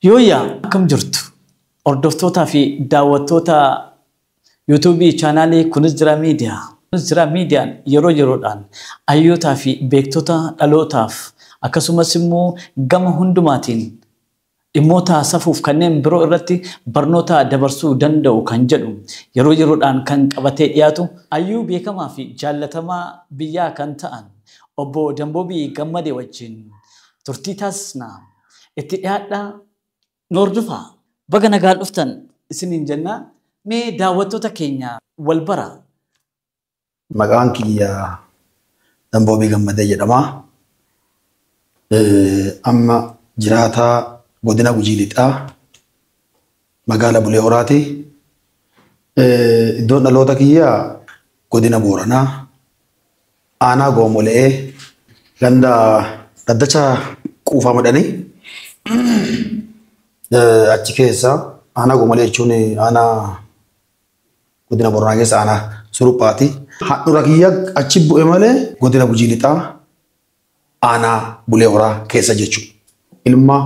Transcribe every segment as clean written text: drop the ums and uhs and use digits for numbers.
Yooyyaa akkam jirtu? Hordoftootaa fi daawwattoota yuutuubii chaanaalii Kunis Jira Miidiyaa. Kunis Jira Miidiyaan yeroo yeroodhaan hayyootaa fi beektota dhalootaaf akkasumas immoo gama hundumaatiin dhimmoota safuuf kanneen biroo irratti barnoota dabarsuu danda'u kan jedhu yeroo yeroodhaan kan qabatee dhiyaatu hayyuu beekamaa fi jaallatamaa biyyaa kan ta'an obbo Damboobii Gammadee wajjin turtii taasisna. Itti dhiyaadhaa nu hordofaa. Baga nagaan dhuftan isiniin jenna. Mee daawwattoota keenya wal bara. Maqaan kiyya Damboobii Gammadee jedhama. Amma jiraataa godina Gujii Lixaa magaala Bulee Horaati. Iddoon dhaloota kiyyaa godina Booranaa aanaa Goomole'ee ganda dhaddacha quufaa madhanii achi keessa aanaa Goomolee jechuun aanaa godina Booranaa keessa aanaa Suruphaati. Handhuura kiyya achi bu'e malee godina Gujii Lixaa aanaa Bulee Horaa keessa jechuudha. Ilma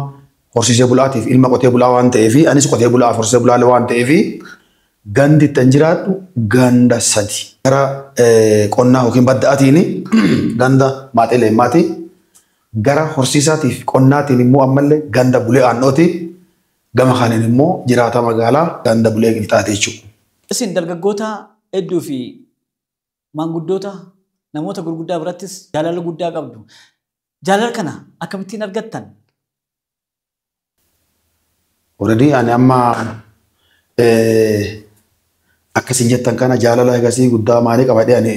horsiisee bulaatiif ilma qotee bulaa waan ta'eef anis qotee bulaa horsiisee bulaa waan ta'eef gandi ittiin jiraadhu ganda sadi. Gara qonnaa yookiin badda'aatiin ganda Maaxee Leemmaati. Gara horsiisaatiif qonnaatiin immoo ammallee ganda Bulee Aannooti. Gama kaaniin immoo jiraata magaalaa ganda Bulee Qilxaati jechuudha. Isin dargaggoota hedduu fi maanguddoota namoota gurguddaa birattis jaalala guddaa qabdu. Jaalala kana akkamittiin argattan? Already ani amma akkasin jettan kana jaalala egasii guddaa maalii qabadhee ani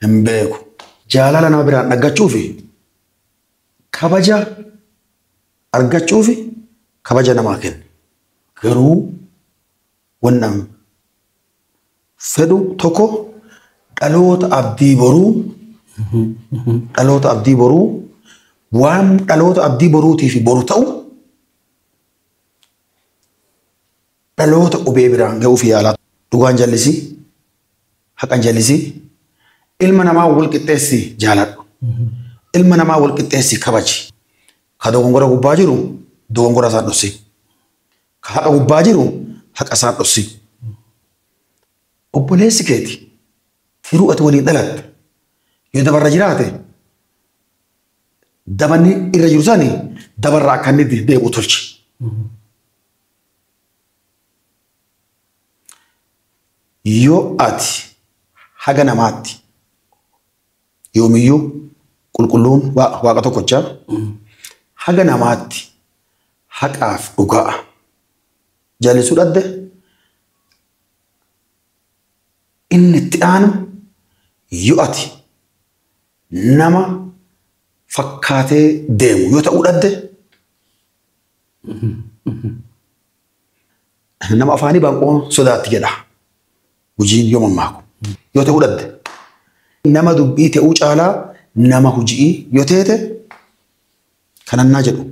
hin beeku. Jaalala nama biraan argachuufi kabaja argachuufi kabaja namaa kenna. Garuu wannan fedhu tokko dhaloota abdii boruu dhaloota abdii boruu waan dhaloota abdii boruutiif boru ta'u dhaloota qubee biraan ga'uuf yaalaa. Dhugaan jallisii, haqan jallisii, ilma namaa wal qixxeessi jaaladhu. Ilma namaa wal qixxeessi kabaji. Ka dogongora gubbaa jiru dogongora isaan dhossi. Ka haqa gubbaa jiru haqa isaan dhossi. Obboleessi keeti firuu ati waliin dhalatte yoo dabarra jiraate dabanni irra jiru sani dabarra akka inni deebi'u tolchi. Yoo ati haga namaatti yoomiyyuu qulqulluun waaqa tokkochaa haga namaatti haqaaf dhugaa jallisuu dhabde inni itti aanu yoo ati nama fakkaatee deemu yoo ta'uu dhabde nama afaanii baanqoo sodaatti jedha. Gujiin yoo mammaaku yoo ta'uu dhabde nama dubbii ta'uu caalaa nama hojii yoo teete kanannaa jedhu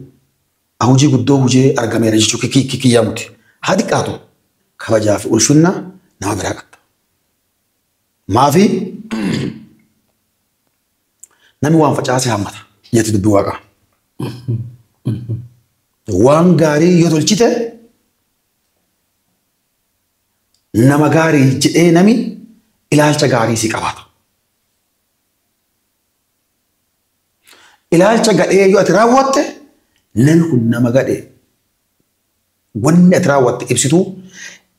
hojii guddoo hojii argameera jechuu kiyyaa muti. Haa xiqqaatu kabajaa fi ulfinna nama biraa qabda. Maafi namni waan facaase hammata jetti dubbii waaqaa. Waan gaarii yoo tolchite nama gaarii jedhee nami ilaalcha gaarii si qabaata. Ilaalcha gadhee yoo ati raawwatte namni kun nama gadhee wanni ati raawwatte ibsituu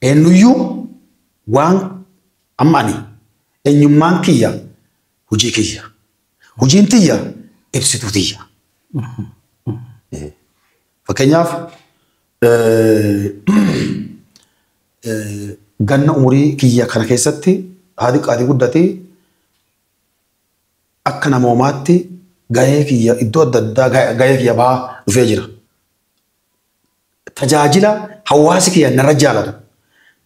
eenyuyyuu waan amma ani eenyummaan kiyya hojii kiyya. Hojiin tiyya ibsituu tiyya. Fakkeenyaaf ganna umurii kiyya kana keessatti haa xiqqaatee guddatee akka namoomaatti gahee kiyya iddoo adda addaa gahee kiyya bahaa dhufee jira. Tajaajila hawaasi kiyya narra jaalatu.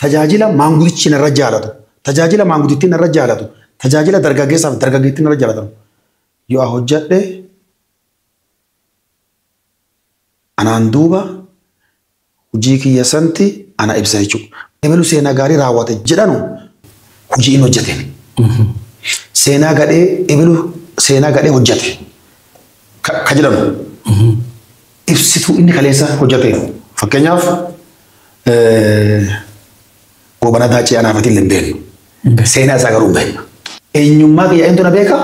Tajaajila maangudichi narra jaalatu. Tajaajila maangudittiin narra jaalatu. Tajaajila dargaggeessaaf dargaggeettiin narra jaalatu. Yoo hojjedhe anaan duuba hojii kiyya santi ana ibsa jechuudha. Ebelu seenaa gaarii raawwate jedhanu hojii inni hojjeteen. Seenaa gadhee ebelu seenaa gadhee hojjete ka jedhamu ibsituu inni kaleessa hojjeteen. Fakkeenyaaf Goobana Daacii anaaf ati illee hin beeknu. Seenaa isaa garuu hin beeknu. Eenyummaa kiyya eenyutu na beeka?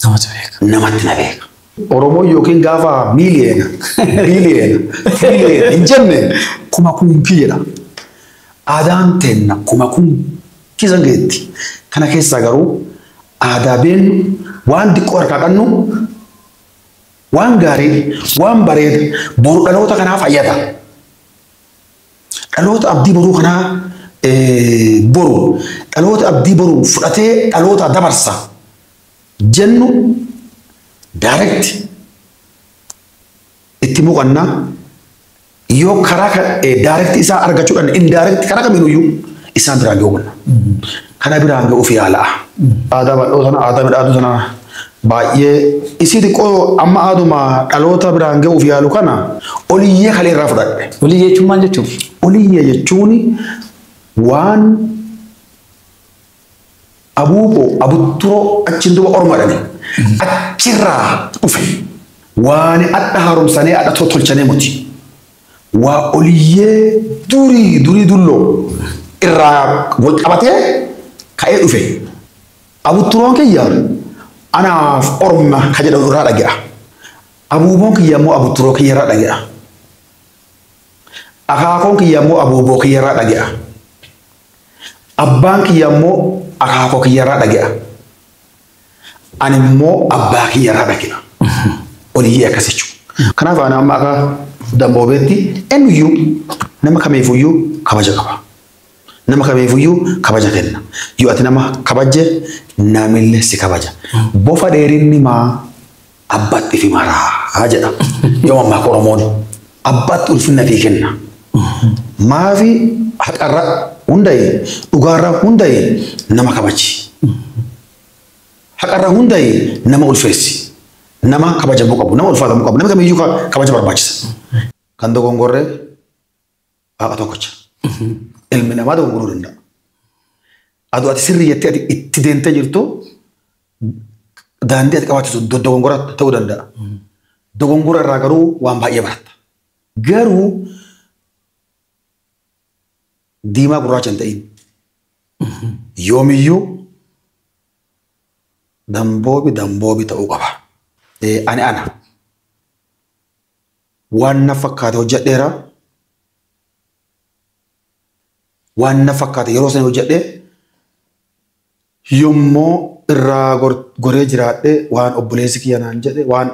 Namatu beeka. Namatti na beeka. Oromoon yookiin gaafa miiliyoona, biiliyoona, tiriliyoona hin jenne kuma kunkii jedha. Aadaan teenna kuma kunkii san geetti. Kana keessaa garuu aadaa beennu waan xiqqoo harkaa qabnu waan gaarii waan bareeda boru dhaloota kanaa fayyada. Dhaloota abdii boruu kanaa boru dhaloota abdii boruu fudhatee dhaloota dabarsa jennu direct itti muqannaa yoo karaa direct isaa argachuudhaan indirect karaa kamiinuyyuu isaan biraan ga'uu qabna. Kana biraan ga'uuf yaala'a. Aadaa bal'oo sana aadaa midhaaduu sana baay'ee isii xiqqoo amma aaduma dhaloota biraan ga'uuf yaalu kana oliyyee kalee irraa fudhadhe. Oliyyee jechuun maal jechuun? Oliyyee jechuun waan abuuqoo abutturoo achiin duuba orma dhani achirraa dhufe waan adda haaromsanii adda tolchanee muti. Waa oliyyee durii durii dulloo irraa wal qabatee ka'ee dhufe. Abutturoon kiyya anaaf orma ka jedhamu irraa dhaga'a. Abuuboon kiyya immoo abutturoo kiyya irraa dhaga'a. Akaakoon kiyya immoo abuuboo kiyya irraa dhaga'a. Abbaan kiyya immoo akaakoo kiyya irraa dhaga'a. Ani immoo abbaa kiyya irraa dhaga'a. Oliyyee akkas jechuudha. Kanaaf ani amma akka damboobeetti eenyuyyuu nama kamiifuyyuu kabaja qaba. Nama kamiifuyyuu kabaja kenna. Yoo ati nama kabajje namillee si kabaja. Bofa dheerinni maa abbaatti fi maraa jedha. Yoo ammaa Oromoon abbaatti ulfinna fi kenna. Maafi haqarra hunda'e dhugaarra hunda'e nama kabaji. Haqarra hunda'e nama ulfeessi. Nama kabajamuu qabu, nama ulfaatamuu qabu, nama kamiiyyuu kabaja barbaachisa. Kan dogongorree waaqa tokkocha. Ilmi namaa dogongoruu danda'a. Aduu ati sirrii jettee ati itti deemtee jirtu daandii ati qabaachisu dogongora ta'uu danda'a. Dogongora irraa garuu waan baay'ee baratta. Garuu diimaa gurraacha hin ta'in. Yoomiyyuu damboobi damboobi ta'uu qaba. Ani ana waan na fakkaate hojjedheera. Waan na fakkaate yeroo sana hojjedhee yommuu irraa goree jiraadhe waan obboleessi kiyya naan jedhe waan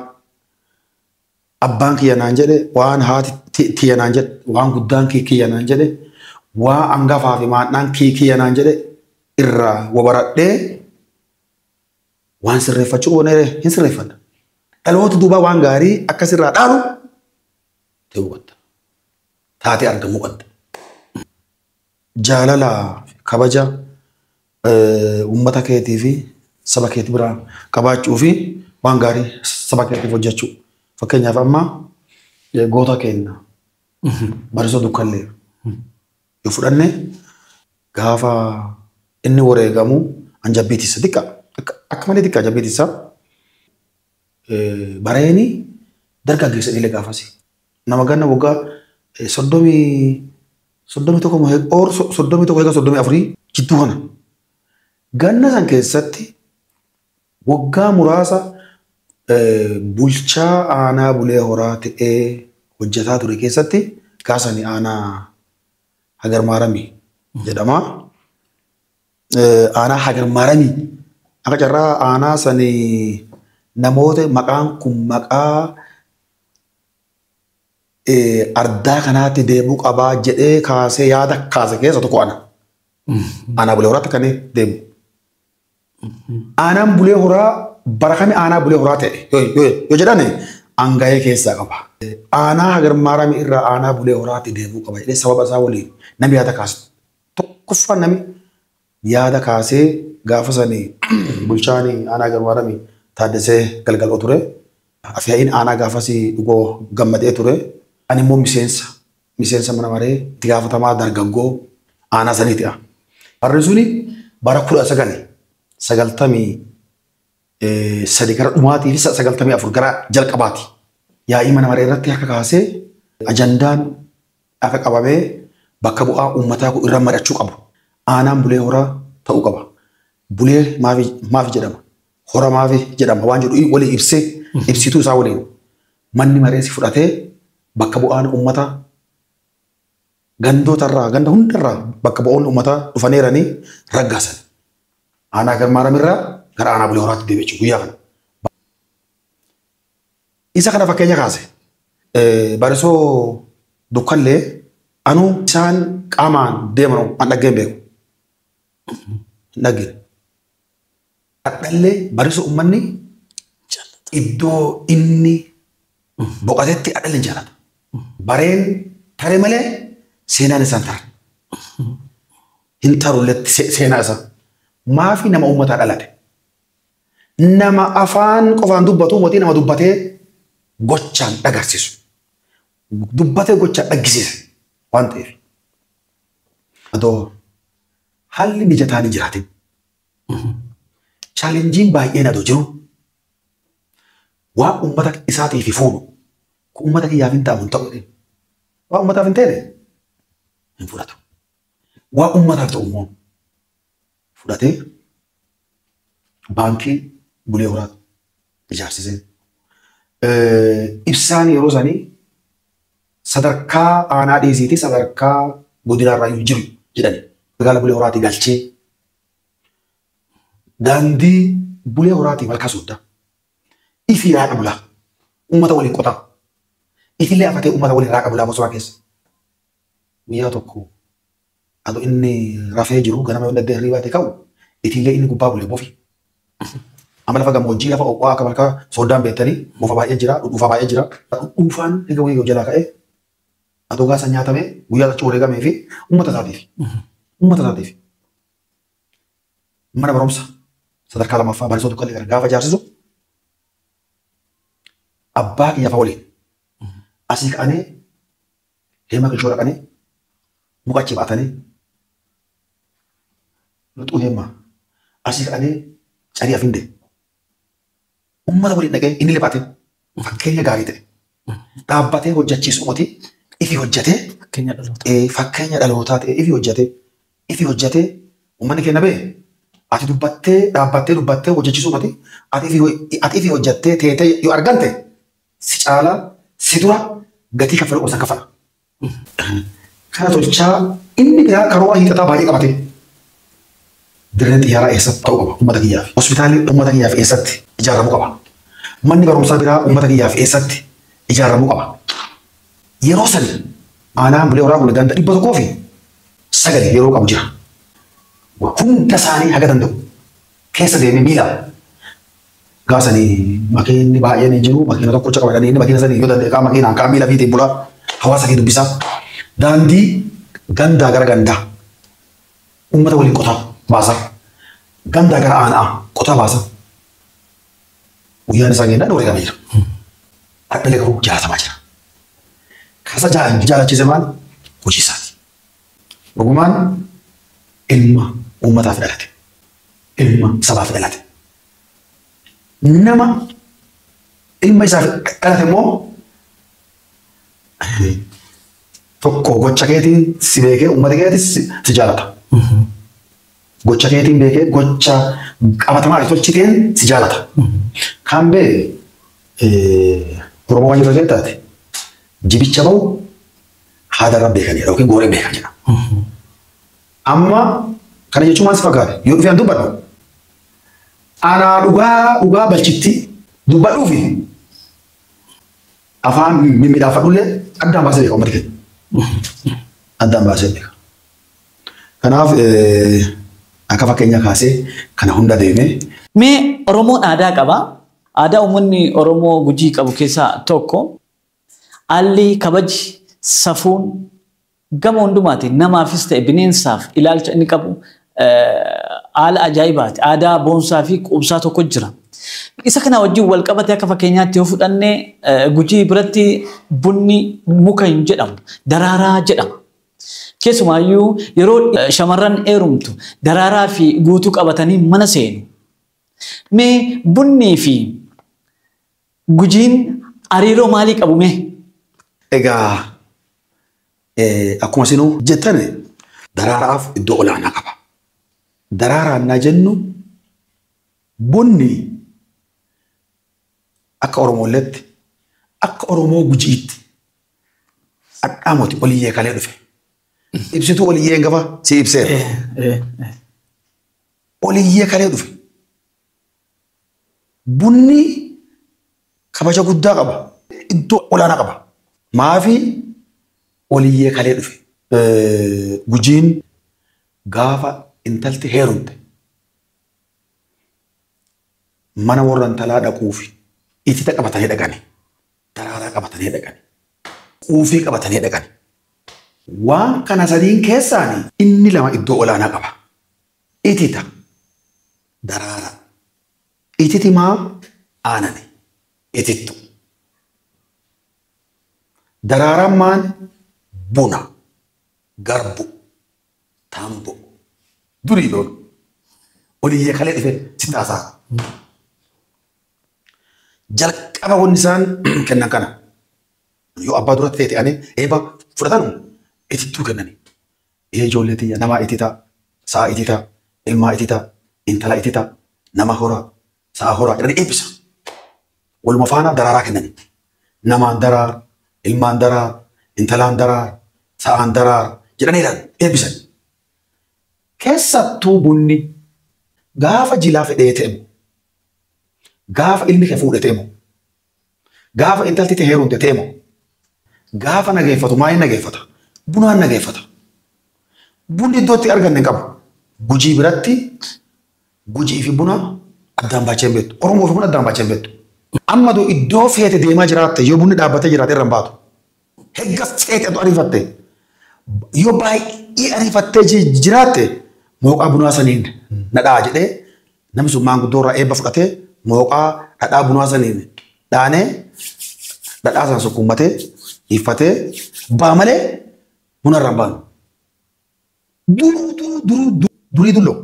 abbaan kiyya naan jedhe waan haati tiyya naan jedhe waan guddaan kiyya naan jedhe waan hangafaa fi maadhaan kiyya naan jedhe irraa wabaradhee waan sirreeffachuu qabu hin sirreeffadha. Dhaloota duubaa waan gaarii akkasirraa dhaalu ta'uu qabda. Taatee argamuu qabda. Jaalala kabaja uummata keetii fi saba keetii biraa qabaachuu fi waan gaarii saba keetiif hojjechuu. Fakkeenyaaf amma goota keenya Barisoo Dukkallee yoo fudhanne gaafa inni wareegamu anjabbiitissa xiqqaa akka malee xiqqaa jabbiitissa bareeni dargaggeessa dhiilee gaafasi. Nama ganna waggaa 31 or 31 eega 34 jidduu kana. Ganna san keessatti waggaa muraasa bulchaa aanaa Bulee Horaa ta'ee hojjetaa ture keessatti gaasanii aanaa Hagarmaaramii jedhama. Aanaa Hagarmaaramii akka carraa aanaa sanii namoota maqaan kun maqaa ardaa kanaatti deemuu qabaa jedhee kaasee yaada kaase keessa tokko ana. Aanaa Bulee Horaatti kan deemu. Aanaan Bulee Horaa bara kami aanaa Bulee Horaa ta'e yoo jedhan anga'ee keessaa qaba. Aanaa Hagarmaaramii irraa aanaa Bulee Horaatti deemuu qaba jedhee sababa isaa waliin namni yaada kaase. Tokkoffaan namni yaada kaasee gaafa sanii bulchaan aanaa Hagarmaaramii Taaddasee Galgaloo ture. Afyaa'iin aanaa gaafasii dhugoo gammadee ture. Ani immoo miseensa mana maree itti gaafatamaa dargaggoo aanaa saniiti. Barri suni bara 1993 gara dhumaatii fi 94 gara jalqabaati. Yaa'ii mana maree irratti harka kaasee ajandaan akka qabamee bakka bu'aa uummataa kun irra mari'achuu qabu. Aanaan Bulee Horaa ta'uu qaba. Bulee maafi jedhama? Hora maafi jedhama? Waan jedhu waliin ibsee ibsituu isaa waliin manni mareesi fudhatee bakka bu'aan uummataa gandootarraa ganda hundarraa bakka bu'oonni uummataa dhufaneeranii raggaasan. Aanaa Garmaaramirraa gara aanaa Bulee Horaatti deebi'e jechuudha guyyaa kana. Isa kana fakkeenya kaase. Barisoo Dukkallee anuu isaan qaamaan deeman an dhaggeen beeku. Hin dhaggine. Dhadhallee barisoo uummanni iddoo inni boqotetti dhadhallee jaalata. Bareen tare malee seenaan isaan tara. Hin tarulletti seenaa isaa. Maafi nama uummataa dhalate. Nama afaan qofaan dubbatu mootii nama dubbatee gochaan dhagarsiisu. Dubbatee gochaan dhaggisiise waan ta'eef. Adoo haalli mijataan hin jiraatin. Chaalenjiin baay'een adoo jiru. Waan uummata isaatiif fuudhu. Kun uummata kiyyaaf hin ta'amu hin ta'u jedhee. Waan uummataaf hin ta'e hin fudhatu. Waan uummataaf ta'u immoo fudhatee baankii Bulee Horaa ijaarsisee. Ibsaan yeroo sanii sadarkaa aanaa dhiisiitii sadarkaa godinaarraa iyyuu jiru jedhani. Magaala Bulee Horaatii galchee daandii Bulee Horaatii Malkaa Sooddaa ifii raaqa bulaa uummata waliin qotaa ifillee afatee uummata waliin raaqa bulaa bosona keessa. Guyyaa tokko adoo inni rafee jiru ganama yoo daddee hirribaatee ka'u itillee inni gubbaa bulee bofi. Amma lafa gammoojjii lafa ho'aa akka Malkaa Sooddaan beektanii bofa baay'ee jira, dhudhuufaa baay'ee jira. Dhudhuufaan egaa wayii jalaa ka'ee adoo gaasa nyaatamee guyyaa lachuu wareegamee fi uummata isaatiif. Uummata isaatiif. Mana barumsa sadarkaa lammaffaa Barisoo Dukkallee kana gaafa ijaarsisu abbaa kiyya fa'a waliin asii ka'anii heema kishoo dhaqanii muka achi baatanii luxuu heema asii ka'anii carii afinde uummata waliin dhaqee inni liphate fakkeenya gaarii ta'e dhaabbatee hojjechiisu mootii ifi hojjetee Fakkeenya dhalootaa. Fakkeenya dhalootaa ta'e ifi hojjetee uummanni keenya bee ati dubbattee dhaabbattee dubbattee hojjechiisuu mati ati ifi hojjettee teetee yoo argante si caalaa si dura gatii kaffaluu qosan kaffala. Kana tolchaa inni biraa karoora hiixataa baay'ee qabate. Dirreen xiyyaaraa eessatti ta'uu qaba uummata kiyyaaf. Hospitaalli uummata kiyyaaf eessatti ijaaramuu qaba. Manni barumsaa biraa uummata kiyyaaf eessatti ijaaramuu qaba. Yeroo sani aanaan Bulee Horaa kun ganda 109 yeroo qabu jira. Hunda isaanii haga danda'u keessa deemee miila. Gaasanii makiinni baay'een hin jiru, makiina tokkocha qabatanii inni makiina sanii yoo danda'e qaama makiinaan kaan miila fiitiin bulaa hawaasa kee dubbisaa. Daandii gandaa gara gandaa uummata waliin qotaa baasa. Gandaa gara aanaa qotaa baasa. Guyyaan isaa gennaan wareegamee jira. Dhadhalee garuu jaalatamaa jira. Kasa jaalachiise maal? Hojii isaati. Dhugumaan ilma uummataaf dhalate. Ilma sabaaf dhalate. Nama ilma isaaf dhalate immoo tokko gocha keetiin si beekee uummata keetis si jaalata. Gocha keetiin beekee gocha qabatamaa ati tolchiteen si jaalata. Kan bee Oromoo waan jirtu taate jibicha bahu haadarra beekan jedha yookiin gooreen beekan jedha. Amma kana jechuun maal si fakkaate? Yoo dhufee an dubbadhu anaa dhugaa dhugaa balchitti dubbadhuufi afaan mimmiidhaafadhullee addaan baasee beeka uummati keenya. Addaan baasee beeka. Kanaaf akka fakkeenya kaasee kana hunda deemee. Mee Oromoon aadaa qaba. Aadaa uummanni Oromoo Gujii qabu keessaa tokko haalli kabaji safuun gama hundumaatiin namaafis ta'e bineensaaf ilaalcha inni qabu haala ajaa'ibaati. Aadaa boonsaa fi quubsaa tokko jira. Isa kana wajjin wal qabate akka fakkeenyaatti yoo fudhanne Gujii biratti bunni muka hin jedhamu, daraaraa jedhama. Keessumaayyuu yeroo shamarran heerumtu daraaraa fi guutuu qabatanii mana seenu. Mee bunnii fi Gujiin hariiroo maalii qabu mee? Egaa Akkuma isinuu jettane daraaraaf iddoo olaanaa qaba. Daraaraan naa jennu bunni akka Oromooletti akka Oromoo Gujiitti dhadhaamoti oliyyee kalee dhufe. Ibsituu oliyyee gafa si ibseera. Oliyyee kalee dhufe. Bunni kabaja guddaa qaba. Iddoo olaanaa qaba. Maafi oliyyee kalee dhufe. Gujiin gaafa intalti heerumte mana warra intalaa dhaquufi itita qabatanii dhaqani. Daraaraa qabatanii dhaqani. Quufii qabatanii dhaqani. Waan kana sadiin keessaani inni lama iddoo olaanaa qaba. Itita, daraaraa. Ititi maa aanani. Itittu. Daraaraan maan buna, garbu, tamboo. Durii loon oliyyee kalee dhufe sitti haasa'a. Jalqaba wanni isaan kennan kana. Yoo abbaa duratti ta'e ani eebba fudhatanu itittuu kennani. Ee ijoollee tiyya namaa ititaa, sa'a ititaa, ilmaa ititaa, intala ititaa, nama horaa, sa'a horaa jedhanii eebbisa. Waluma faana daraaraa kennani. Namaan daraar, ilmaan daraar, intalaan daraar, sa'aan daraar jedhanii eebbisan. Keessattuu bunni gaafa jilaa fedhee ta'emu, gaafa ilmi kee fuudhe ta'emu, gaafa intalti ta'e heerumte ta'emu, gaafa nageeffatu maaliin nageeffata? Bunaan nageeffata. Bunni iddoo itti arganne hin qabu. Gujii biratti Gujii fi buna addaan baachee hin beektu. Oromoo fi buna addaan baachee hin beektu. Amma iddoo feete deemaa jiraatte yoo bunni dhaabbatee jiraate irra hin baatu. Hegga feete aduu ariifatte. Yoo baay'ee ariifattee jiraatte mooqaa bunaa saniin nadhaa jedhee namni sun maanguddoo irraa eebba fudhatee mooqaa dhadhaa bunaa saniin dhaanee dhadhaa sana sukkuummatee iffatee baa malee buna irra hin baanu. Duruu duruu duruu durii dulloo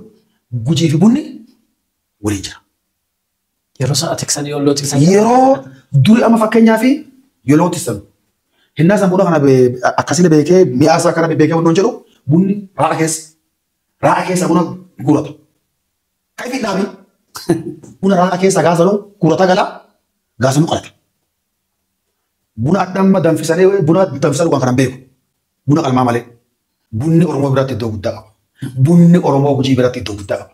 Gujii fi bunni waliin jira. Yeroo sana tiksan yoo loon tiksan. Yeroo durii amma fakkeenyaaf yoo loon tiksan. Hinnaa san buna kana akkasii beekee mi'aa isaa kana beekee bunni jedhu bunni raa'a keessa. Raa'a keessa buna guurata. Kan ifi dhaabi. Buna raa'a keessa gaasanuu guurata gala gaasanuu qalata. Buna adda danfisanii buna danfisan dhugan kanan beeku. Buna qalmaa malee. Bunni Oromoo biratti iddoo guddaa qaba. Bunni Oromoo Gujii biratti iddoo guddaa qaba.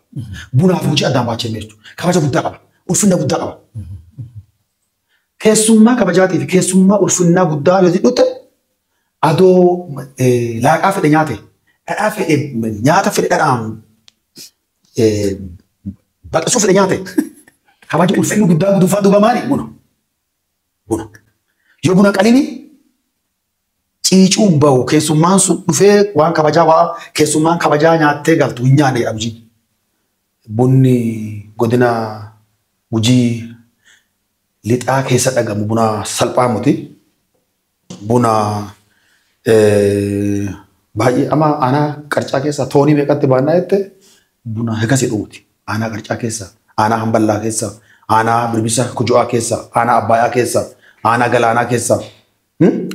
Bunaaf Gujii addaan baachee hin beektu. Kabaja guddaa qaba. Ulfinna guddaa qaba. Keessummaa kabajaatii fi keessummaa ulfinnaa guddaa yoo dhufte adoo laaqaa fedhe nyaate dhadhaa fedhe nyaata fedhe dhadhaan baqasuu fedhe nyaate kabaja ulfinni guddaa guduunfaa duuba maali? Buna. Buna. Yoo buna qalini ciicuun bahu keessummaan sun dhufee waan kabajaa waa keessummaan kabajaa nyaattee galtu hin nyaanne jedha Gujii. Bunni godina Gujii lixaa keessa dhagamu buna salphaa miti. Buna baay'ee amma aanaa qarcaa keessa toonii meeqatti baannaa jette buna hegasii dhumuti. Aanaa qarcaa keessa, aanaa hamballaa keessa, aanaa birbisa kuju'aa keessa, aanaa abbaayaa keessa, aanaa galaanaa keessa,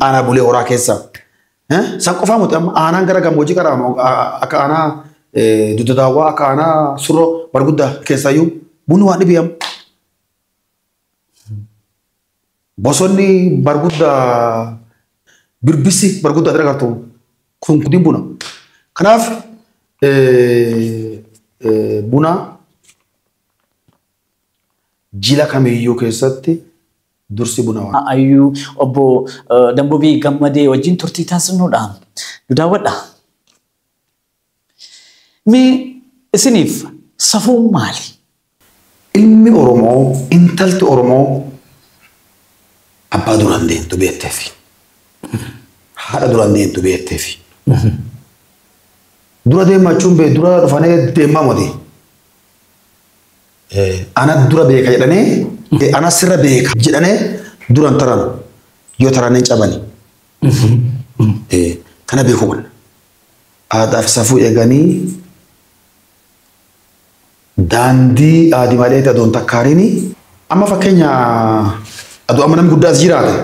aanaa bulee horaa keessa. San qofaa miti amma aanaan gara gammoojjii karaa akka aanaa dugda daawwaa akka aanaa surroo barguddaa keessaayyuu bunni waan dhibiyamu. Bosonni barguddaa birbisi barguddaa irra gartu kun kun buna. Kanaaf buna jila kamiyyuu keessatti dursi buna waan. Ayyuu obbo Dambobii Gammadee wajjin turtii taasisnuudha. Nu daawwadha. Mee isiniif safuun maali? Ilmi Oromoo, intalti Oromoo abbaa duraan deemtu beekteefi. Haadha duraan deemtu beekteefi. Dura deemachuun bee dura dhufanii deemaa miti. Ana dura beeka jedhanii ana sirra beeka jedhanii duran taran yoo taran hin cabani. Kana beekuu qabna. Aadaa fi safuu eeganii daandii aadii malee adoon takkaarini amma fakkeenya aduu amma namni guddaa as jiraate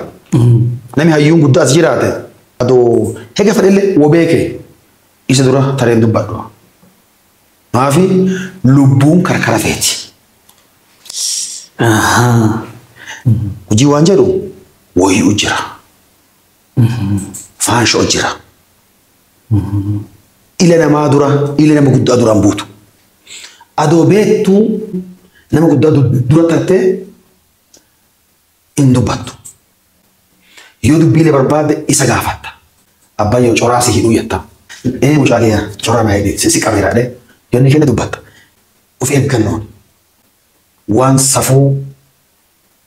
namni hayyuun guddaa as jiraate Adoo hega fedhellee woo beeke isa dura tareen dubbadhu. Maafi lubbuun karkara feeti. Hojii waan jedhu wayyuu jira. Faanshoo jira. Ila namaa dura, ila nama guddaa duraan buutu. Adoo beektuu nama guddaa dura tartee hin dubbattu. Yoo dubbiilee barbaadde isa gaafatta. Abbaan yoo coraa si hidhuu jetta. Ee mucaa kiyya coraa na hidhi si qabeera dhee. Yoo inni kenne dubbatta. Of eeggannoon waan safuu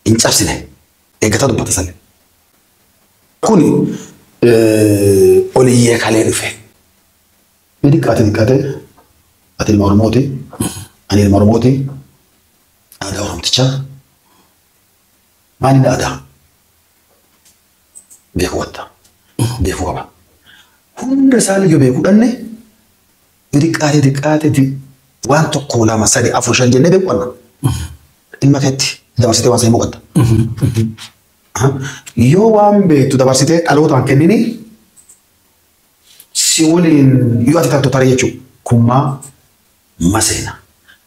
hin cabsine eeggataa dubbata salee. Kuni oliyyee kalee dhufe. Yoo xiqqaate xiqqaate ati ilma Oromooti, ani ilma Oromooti, aadaa Oromtichaa maaliin aadaa? Beekuu qabda. Beekuu qaba. Hunda isaallee yoo beekuu dhanne yoo xiqqaate xiqqaate waan 1 2 3 4 5 jennee beekuu qabna. Ilma keetti dabarsitee waan sana himuu qabda. Yoo waan beektu dabarsitee dhalootaan kennini si waliin yoo ati taatu taree jechuudha. Kummaa maseena.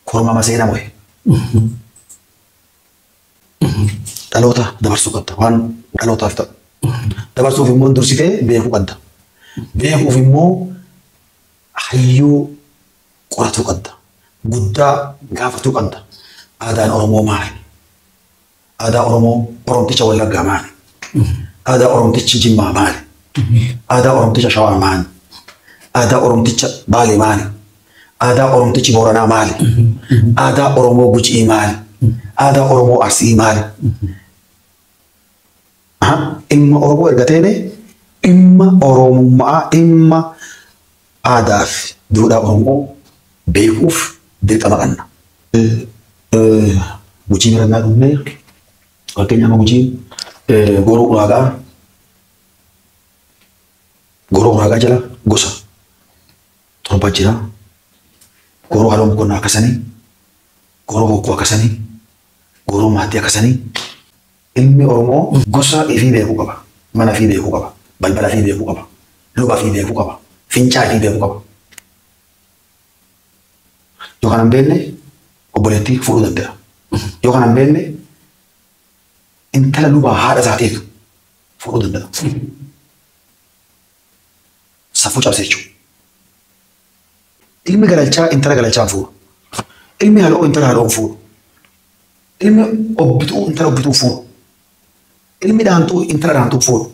Korma maseena mo'e. Dhaloota dabarsuu qabda. Waan dhalootaaf ta'u. Dabarsuuf immoo dursitee beekuu qabda. Beekuuf immoo hayyuu qoratuu qabda. Guddaa gaafatuu qabda. Aadaan Oromoo maali? Aadaa Oromoo Oromticha Wallaggaa maali? Aadaa Oromtichi Jimmaa maali? Aadaa Oromticha Shawaa maali? Aadaa Oromticha Baalee maali? Aadaa Oromtichi Booranaa maali? Aadaa Oromoo Gujii maali? Aadaa Oromoo Arsii maali? Dhimma Oromoo erga ta'e dhimma Oromummaa, dhimma aadaa fi duudhaa Oromoo beekuuf dirqama qabna. Gujii bira naa dhufnee fakkeenya amma Gujiin goroo uraagaa goroo uraagaa jala gosa 7 jira. Goroo haloo boqonnaa akkasanii, goroo bokkuu akkasanii, goroo maatii akkasanii. Ilmi Oromoo gosa ifii beekuu qaba. Mana ifii beekuu qaba. Balbala ifii beekuu qaba. Luba ifii beekuu qaba. Fincaa ifii beekuu qaba. Yoo kana hin beekne obboleettii fuudhuu danda'a. Yoo kana hin beekne intala lubaa haadha isaatiif fuudhuu danda'a. Safuu cabse jechuudha. Ilmi galalchaa intala galalchaa hin fuudhu. Ilmi haloo intala haloo hin fuudhu. Ilmi obbituu intala obbituu hin fuudhu. Ilmi dhaantuu intala dhaantuu hin fuudhu.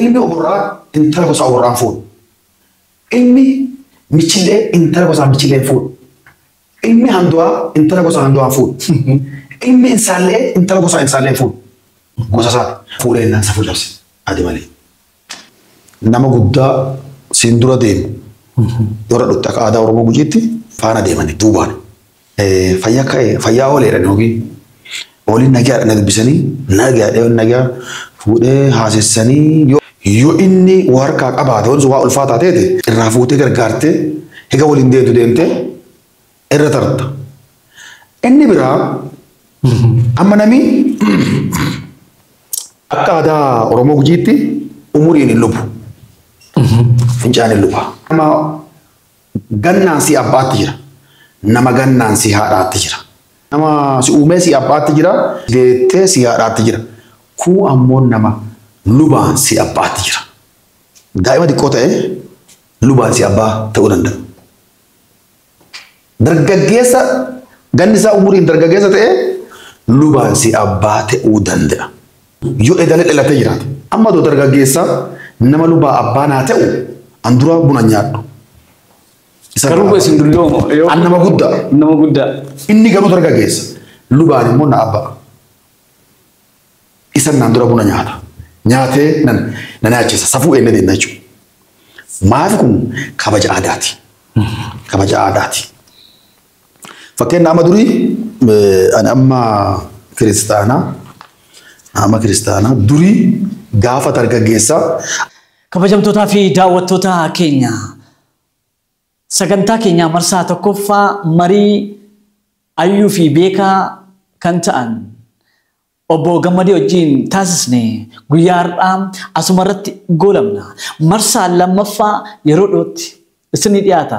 Ilmi oborraa intala gosa oborraa hin fuudhu. Ilmi michillee intala gosa michillee hin fuudhu. Ilmi handu'aa intala gosa handu'aa hin fuudhu. Ilmi insaallee intala gosa insaallee hin fuudhu. Gosa isaa fuudhee innaan safuu cabse adi malee. Nama guddaa siin dura deemu yoo dhadhutti akka aadaa Oromoo Gujiitti faana deemanii duubaan. Fayyaa ka'e fayyaa ooleedha yookiin ooliin nagaa na dubbisanii nagaa nagaa fuudhee haasessanii yoo inni harkaa qabaate wanti waa ulfaataa ta'e irraa fuutee gargaartee egaa waliin deemtu deemtee irra tarta. Inni biraa amma namni akka aadaa Oromoo Gujiitti umuriin hin lubu. Fincaan hin luba. Nama gannaan si abbaatti jira. Nama gannaan si haadhaatti jira. Nama si uumee si abbaatti jira. Deettee si haadhaatti jira. Kun ammoo nama lubaan si abbaatti jira. Daa'ima xiqqoo ta'e lubaan si abbaa ta'uu danda'a. Dargaggeessa ganni isaa umuriin dargaggeessa ta'e lubaan si abbaa ta'uu danda'a. Yoo edalee dhalatee jiraate. Amma doo dargaggeessa nama lubaa abbaa naa ta'u an dura buna nyaadhu. Garuu isin dulloomo. An nama guddaa. Nama guddaa. Inni garuu dargaggeessa. Lubaan immoo na abbaa. Isan naan dura buna nyaata. Nyaatee na nyaachisa. Safuu enne deemna jechuudha. Maafi kun kabaja aadaati. Kabaja aadaati. Fakkeenya amma durii ani amma kiristaanaa durii gaafa dargaggeessaa. Kabajamtootaa fi daawwattoota keenya sagantaa keenya marsaa tokkoffaa marii ayyuu fi beekaa kan ta'an Obbo Gammadii wajjin taasisne guyyaa har'aa asuma irratti goolabna. Marsaa lammaffaa yeroo dhiyootti isinii dhiyaata.